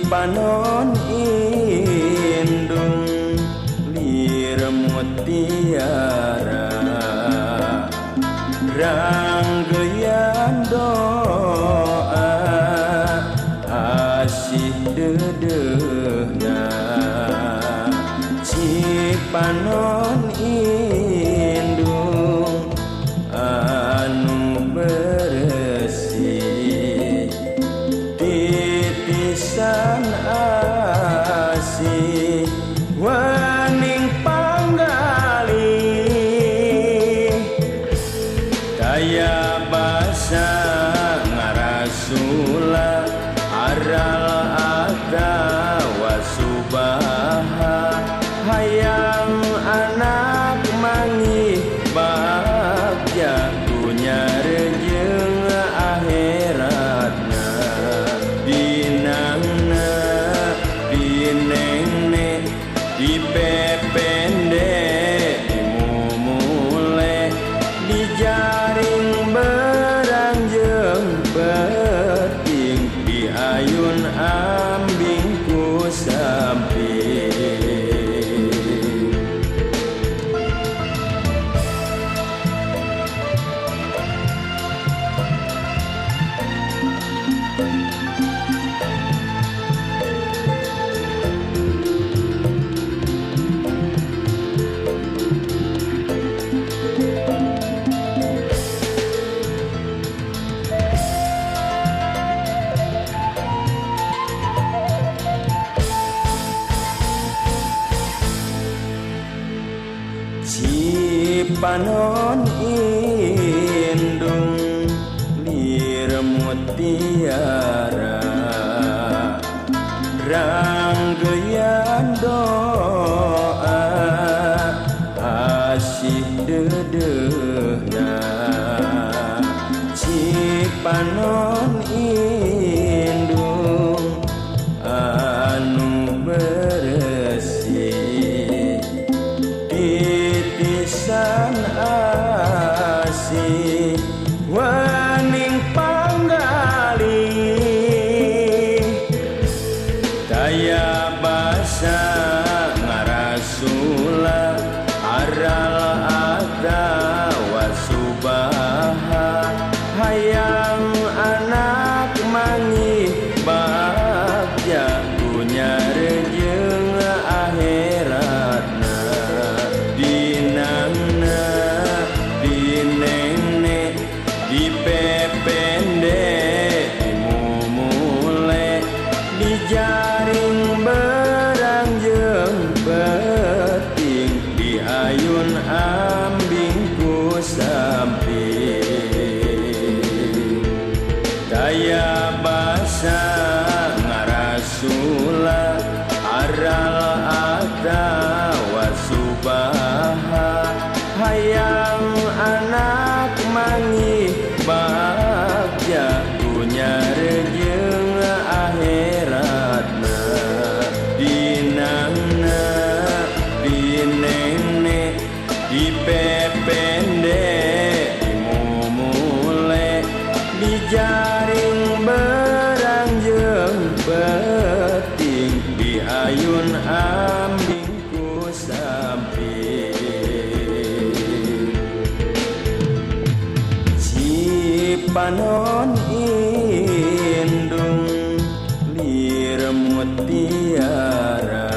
Cipanon indung lir mutiara ranggeyan doa asih dedehna. Cipanon indung anu bersih titisan asih wening panggalih daya basa ngarasula aral atawa subaha hayang anak mangih bagja dunya rejeung akhiratna. Binangna binengne dipepende dimumule dijaring beranjeung peting diayun ambing ku samping. Cipanon indung lir mutiara ranggeyan doa asih dedehna. Cipanon indung anu bersih titisan asih wening panggalih daya basa ngarasula aral atawa subaha hayang anak mangih bagja dunya rejeung akhiratna. Binangna binengne dipepende dimumule dijaring beranjeung peting diayun ambing ku samping daya basa ngarasula aral atawa subaha hayang anak mangih bagja dunya rejeung akhiratna. Binangna binengne dipepende dimumule dijaring beranjeung peting diayun ambing ku samping. Cipanon indung lir mutiara